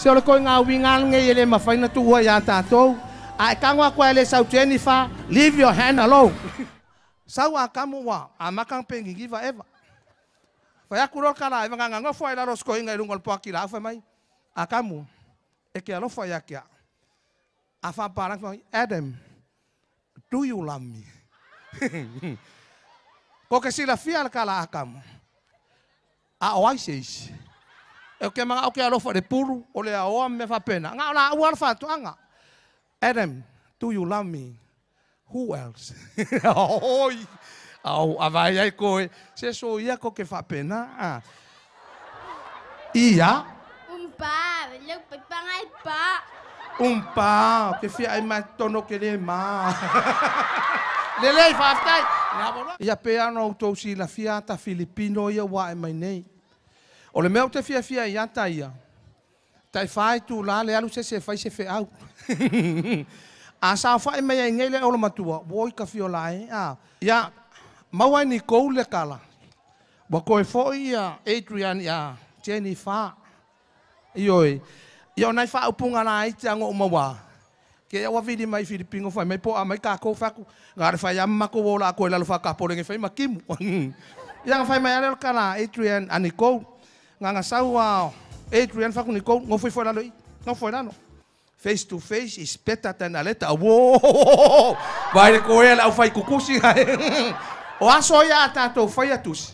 Se o le koe ngā uinga nge i le mawhaina tuua ia tātou. A e kango aku ele sau Jennifer, leave your hand alone. Sau a kamu wa, a makang pengi giva eva. Whai aku rol kala, ewa nganga ngofo ai laro sko inga i runga o le poaki la, awhai mai. A kamu, e ke alofa ia kia. A whaparang whai, Adam, do you love me? Ko ke sila fia le kala a kamu. A o ai se isi. E o ke manga o ke alofa le puru, o le aoa me whapena. Ngā o la ua alfa atuanga. Adam, do you love me? Who else? Oi, au avai ai koe. Se so ia ko ke whapena. Ia? Umpa, leu pangai pa. Umpa, ke fia ai mai tono ke le ma. Lele, whaftai. Ia pe ano au tau si la fia ta Filipino ia wa e mai nei. O le mea o te fia fia ia ta ia. Tai whai tu la le alu se se whai se whe au. A sa whai mai ai ngele o le matua. Woi ka fio lai. Ia, maua ni kou le kala. Wa koe fo ia Adrian ia Jennifer. Ioi. Ia o nai wha upunga la ai te ango umawa. Ke ia wawili mai Filipino whai mai po a mai kako whaku. Ngā re whai amma ko wo la koe lalo whakapore nge whai makimu. Ia nga whai mai ale o kala Adrian a Nicole. Ngā ngā sau a Adrian whaku Nicole. Ngō fui fo lalo i. Ngō fo lalo. Face to face is better than a letter. Whoa! Vai le koe ala au whai kukusi. O aso ia a tātou whai atusi.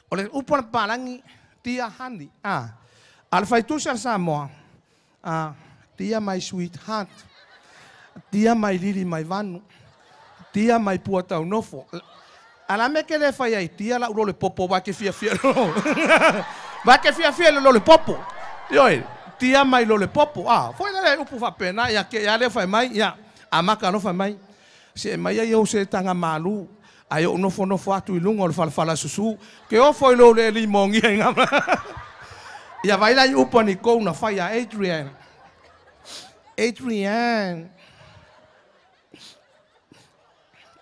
O le upo na palangi, tia hani. A le whai tusi al Samoa. Tia my sweetheart. Tia my lili my vanu. Tia my pua tau nofo. Ala me ke le whai ai, tia la uro le popo wa ke fia fia. Wa ke fia fia le popo. Ioi. Tia mai lo le popo. Foi le upu whapena, ia ke ia le whai mai, ia a maka no whai mai. Se mai ai o se tanga malu, ai o nofo nofo atu i lunga o le whalawhala susu, ke o foi lo le limongi ai ngā. Ia vai lai upu ni kou na whai a Adrian. Adrian,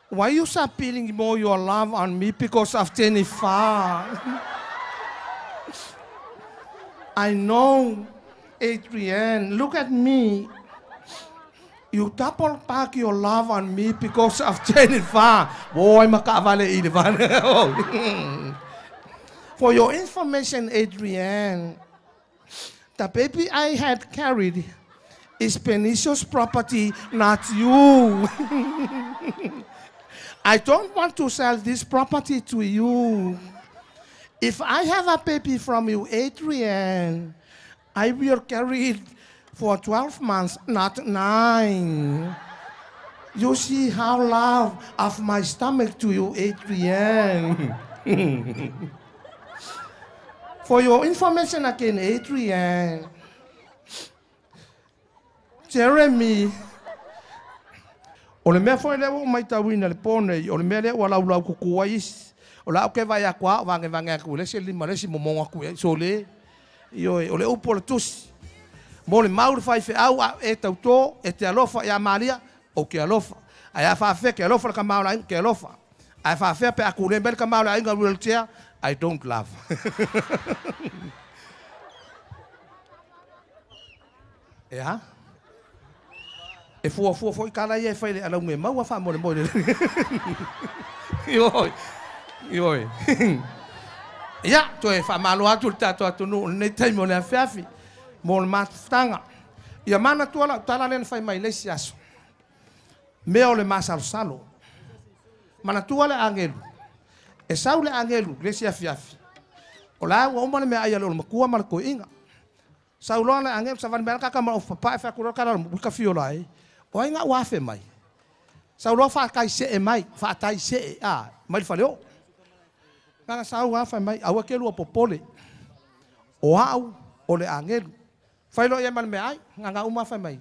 why you spilling more your love on me because of Jennifer? I know, Adrian, look at me. You double back your love on me because of Jennifer. Boy, makavale i le. For your information, Adrian, the baby I had carried is Benicio's property, not you. I don't want to sell this property to you. If I have a baby from you, Adrian, I will carry it for 12 months, not 9. You see how love of my stomach to you, Adrian. For your information again, Adrian, Jeremy, o le mea foi lea o mai tauina le pone, o le mea lea o lau lau kukua isi, o la au ke vai akua, vange vange aku, le se lima, le si momonga aku, so le, ioi, o le upo le tusi. Mo le mauri whai whe au a e tauto, e te alofa ia Maria, o ke alofa. Ai a whaafea ke alofa le kamau la inga, ke alofa. Ai whaafea pe aku le mele kamau la inga wheelchair, I don't love. Ea? E fua fua fo i kala ia e whai le alau me maua wha mo le mo le. Ioi. Ioi. Ia, toe wha malo atu le tātou atu nu, nei taimi o le awhiawhi, mō le matutanga. Ia mana tua lau tala lena whai mai leisi aso. Mea o le masalosalo. Mana tua le angelu. E sau le angelu, lesi awhiawhi. O la ua uma le mea ai ale o le makua ma le koinga. Sau loa le angelu, sa vani mea kaka ma o papae whea kura kara wika fiola e. O ai ngā uafe mai. Sau loa whaakai se e mai, whaatai se e, a, mai le whaleo. Nganga sau a whai mai, aua ke lua popole. O au, o le angelu. Whai loa ia mai le mea ai, nganga uma whai mai.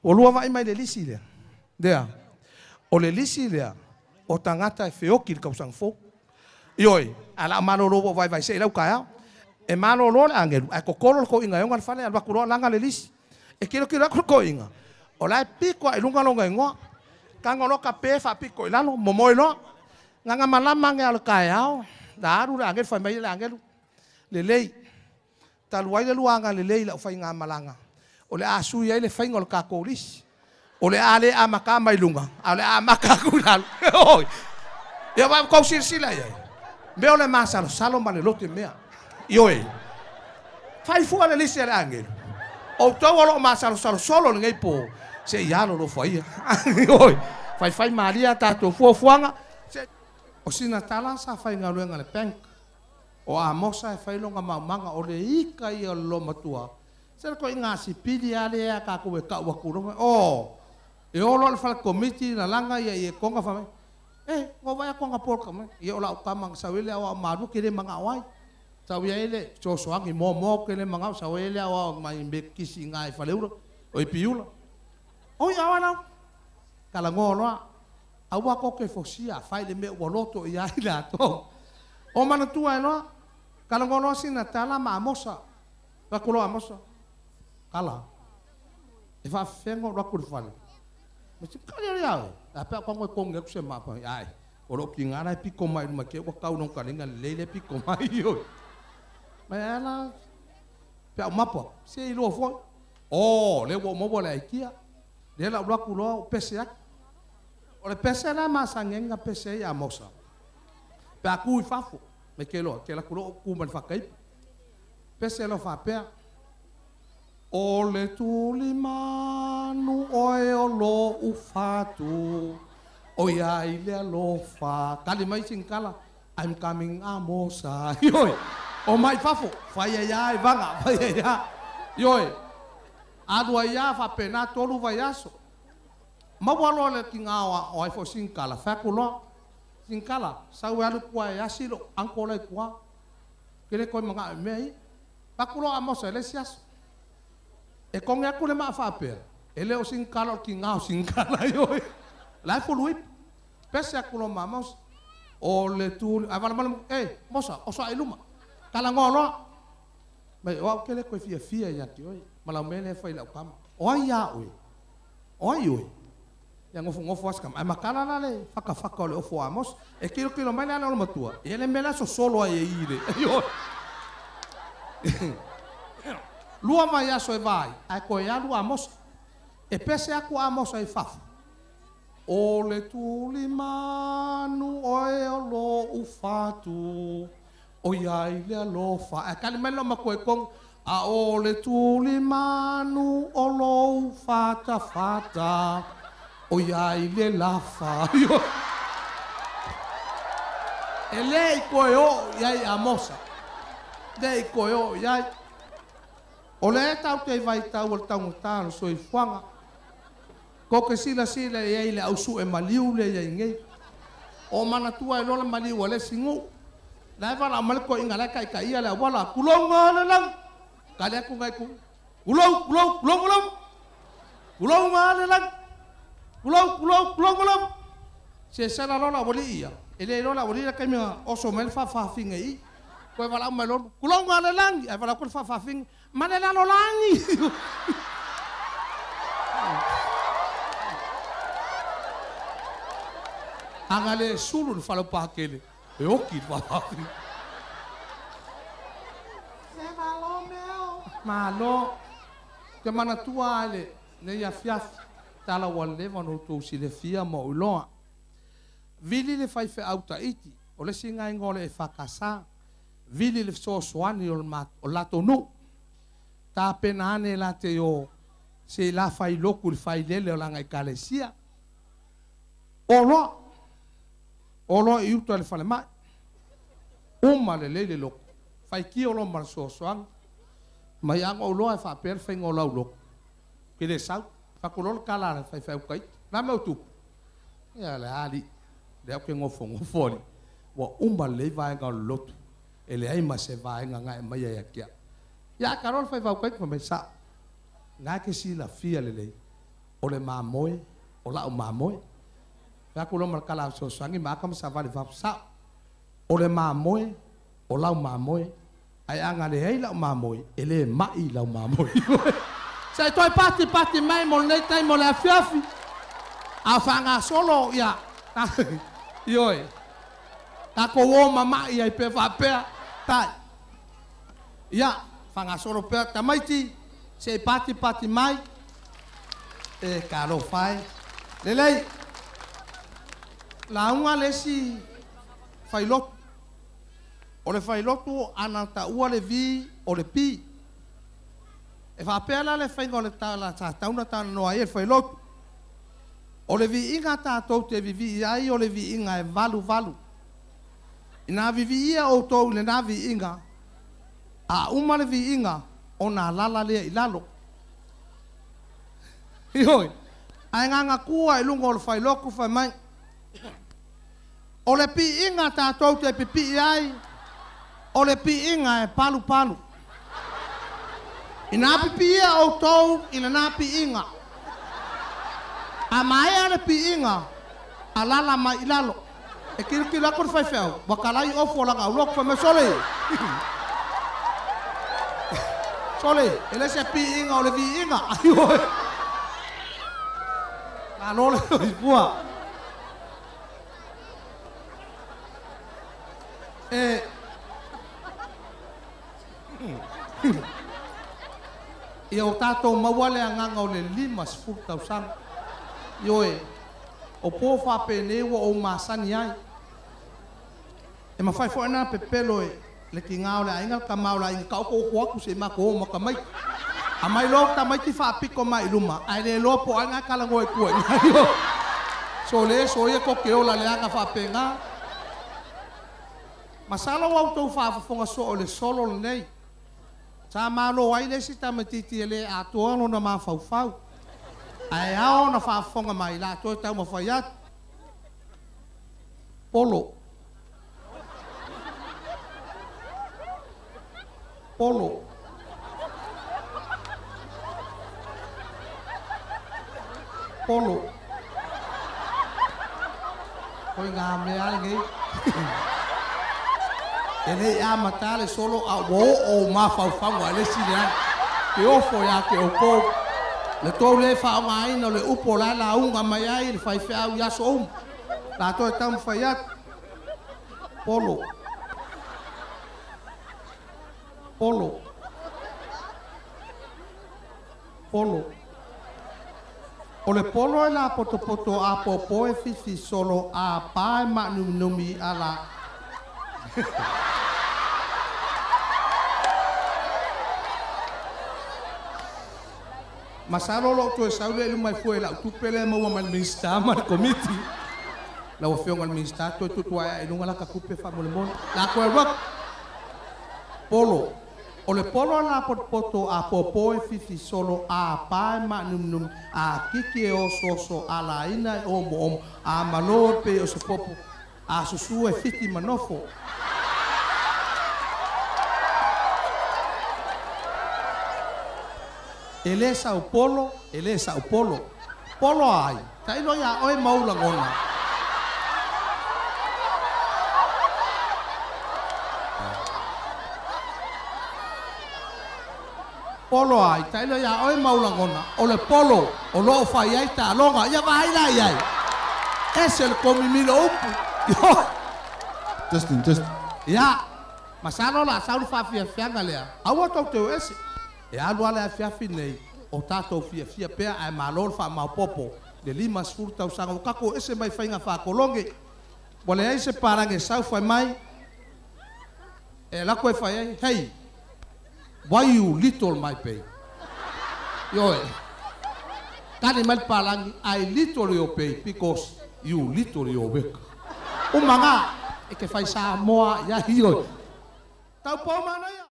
O lua vai mai le lisi lea. Lea, o le lisi lea, o tangata e wheoki le kausang fō. Ioi, ala malolo o vai vai se i lau kai au. E malolo le angelu, ai kokoro le koinga, e onga le whale, alwa kuroa langa le lisi. E kilo kilo aku le koinga. O lai piko ai lunga longa ingoa. Kanga loka pe wha piko i lalo, momoi loa. Nganga malama nge alo kai au. Da aru le angelu, whai mai le angelu. Le lei. Talu ai le luaga lelei lau faigamalaga. O le a sui ai le faiga o le tatou lisi. O le a le amata mai luga, a o le a amata atu i lalo. Oi. Ia wa kou silasila i ai. Mea o le masalosalo ma le lote mea. Ioe. Fai fua le lisi a le agelu. O outou o loo masalosalo solo lenei po. Se i alo lo faia. Oi. Fai fai malia tatou fuafuaga. Se o sina tala sa faigaluega le bank. O Amosa e fai longa maumaga o le ika ia o le lomatua. Se le koiga sipili a le a tatou e kau atu loa. O e olo le fale komiti na langa ia i e konga fa mai. E, o vai konga por ka mai. Ia o lau kama sa wele au malu ke le manga ai. Sa ia ele sosoangi mo mo ke le manga sa wele au mai me kisi ngai fale ura. O i piula. O ia wala. Kala ngoloa. Aua ko ke fosia fai le me ua loto ia i la to. O manatua e loa. Kala ngoloa sina tala ma Amosa. Rakulo Amosa. Kala. E fa fengo rakul fale. Me si kali ia e. A pe ko ngoi konge ku se ma pa ai. O lo ki ngara piko mai ma ke wa kau non kalinga le le piko mai yo. Ma ala pe o mapa se i lo fo. O le wo mo le kia. Le la rakulo pese ak. O le pese la ma sangenga pese ia Amosa. Pe aku i fafo. Me ke lo ke la kulo ku man fa kai. Pese lo fa pe. O le tulimanu oe o lo ufatu o ia i le alofa. Kali mai singkala, I'm coming Amosa. Ioi, o mai fafo, fai ia e vanga, fai ia. Ioi, adua ia fa pena tolu vai aso. Maua loa le ki ngā o ai fo singkala, whaku loa. Singkala, sau e alu kua e asilo, angko lai kua. Kele koe mga e mea i. Whaku loa Amosa e le siaso. E konge aku le maa whaapea. E leo singkala o ki ngā o singkala ioi. Lai fulu ipu. Pese aku lo mamos. O le tuli. Ai wala mala e, mosa, o soa iluma. Kala ngō loa. Mai, o au kele koe fia fia ia te oi. Malau mele e whai lau kama. O ai ia oe. O ai oe. Ia ngofu ngofu askam. Ai makala la le whaka whaka o le ofo a mos. E kilo kilo mai le ana o le matua. E le mela so solo ai e i le. Ioi. Lua mai aso e vai, ai koe alu Amosa. E pese aku Amosa i fafu. O le tulimanu oe o lo ufatu, o ia i le alofa. Ai kali mai lo makoe kong, a o le tulimanu o lo ufata fata, o ia i le lafa. E le i koe o ia i Amosa. Le i koe o ia i. O le tau te vai tau o le taugata o le soifuaga. Ko ke silasila i ai le ausu e maliu le ia i nei. O manatua e lola maliu a le sigu. La e vala o male koiga lae kaikaia le auala. Kulonga le lau. Ka le aku ngai ku. Kulou, kulou, kulou, kulou. Kulonga le lau. Kulou, kulou, kulou, kulou. Se sala lola wali ia. E le lola wali la kaimea oso mai le faafafiga i. Koe vala o mai lola. Kulonga le langi. Ai vala ko le faafafiga. Mane lalo langi. Anga le sulu le falo pakele. E oki le fafafi. Se malo meo. Malo. Te manatua ale. Ne ia fiafi. Tala ua leva no tou silefia ma o iloa. Vili le fai feau taiti. O le singa ingo le e whakasa. Vili le fesoasoani o latou nuu. Tapena ane la te o se la fai loku le fai lele o langa ekalesia. O loa. O loa i uta le fale mai. Uma le lele loku. Fai ki o loa ma le soasoaga. Mai anga o loa e faapea le faiga o lau loku. Ke le sau. Fakulo le kala le fai fai ukai. La me o tupu. Ia le ali. Le au ke ngofo ngofo ali. Ua uma le vaenga o le lotu. E le ai ma se vaenga ngai mai ia kia. Ia karol fai vau kai mai sa. Ngai ke sila fia le lei. O le mamoe, o lau mamoe. Fakulo ma le kala soasoagi ma aka ma savali fafu sa. O le mamoe, o lau mamoe. Ai anga le hei lau mamoe, e le mai lau mamoe. Sa toi pati pati mai mo nei tai mo le afiafi. A whanga solo ia. Ioi. Tako o mama ia i pe whapea. Tai. Ia. Faagasolo pea tamaiti se i patipati mai e talofa e. Lelei lauga le isi failotu. O le failotu ana taua le V o le P. E faapea la le faiga o le tala sa tauna talanoa ai e le failotu. O le viiga tatou te vivii ai o le viiga e valuvalu. Ina viviia outou i lena viiga, a uma le viiga, ona alala lea i lalo. Ioe, ae gagatua i luga o le failotu fai mai. O le piiga tatou te pipii ai, o le piiga e palupalu. Ina pipiia outou i lena piiga, a maea le piiga, alala mai i lalo. E kilokilo atu le faifeau, ua talai ofu o lana aulotu, fai mai, sole! Sole, e le se piiga o le viiga. Ioe. Malo le soifua. E ia o tatou maua le agaga o le 50 tausaga. Ioe, o po faapenei ua ou masani ai. E mafai foi ona pepelo e le tiga o le aiga, le tama o le aiga, taoto utu atu se i matou o ma tamaiti. Aumai loa tamaiti faapito mai i luma, ae le iloa po o ai na e talanoa i tua i ina. Sole, soia tou te ola leaga faapena. Masalo ua outou faafofoga soo i le solo lenei. Sa malo ai le isi tamaitiiti e le atoa lona mafaufau. Ae ao ona faafofoga mai latou e taumafai atu. Polo. Polo. Polo. Koe ngā mea lenei. E le i amata le solo a ua oo mafaufauga i le isi leaga. Ke ofo ia te outou. Le tou le faaaogaina o le upu o la e lauga mai ai le faifeau i aso uma. Latou e taumafai atu. Polo. Polo. Polo. O le polo e lapotopoto apopo e fifi solo a pa e maanuminumi ala. Masalo o loo toe sau lea i luma e fua i lau tupe lea e maua mai le Minisita ma le Komiti. Lau Afioga i le Minisita, toe tuutuaea i luga lata tupe faamolemole. La toe alu atu. Polo. O le polo e lapotopoto apopo e fifi solo a pa e maanuminumi a kiki e osooso a laina e omoomo a malo e pei o se popo a susu e fiti ma nofo. E le sau polo, e le sau polo. Polo ai, tailo iā oe ma ou lagona. Polo ai, tailo iā oe ma ou lagona. O le polo, o loo fai ai taaloga. Ia vaai la i ai. Ese le komimilo upu. Justin, Justin. Ia, masalo o le a sau le faafiafiaga lea. Aua tou te o ese. E alu lava le afiafi nei, o tatou fiafia pea ae malo le faamaopoopo le 50 tausaga ua tatou ese mai faiga faakologe. Ua leai se palagi e sau fai mai e alu atu e fai ai, Hey, why you little my pay? Ioe, tali mai le palagi, I little your pay because you little your work. Uma ngā, e te fai Samoa ia, ioe. Taupou manaia.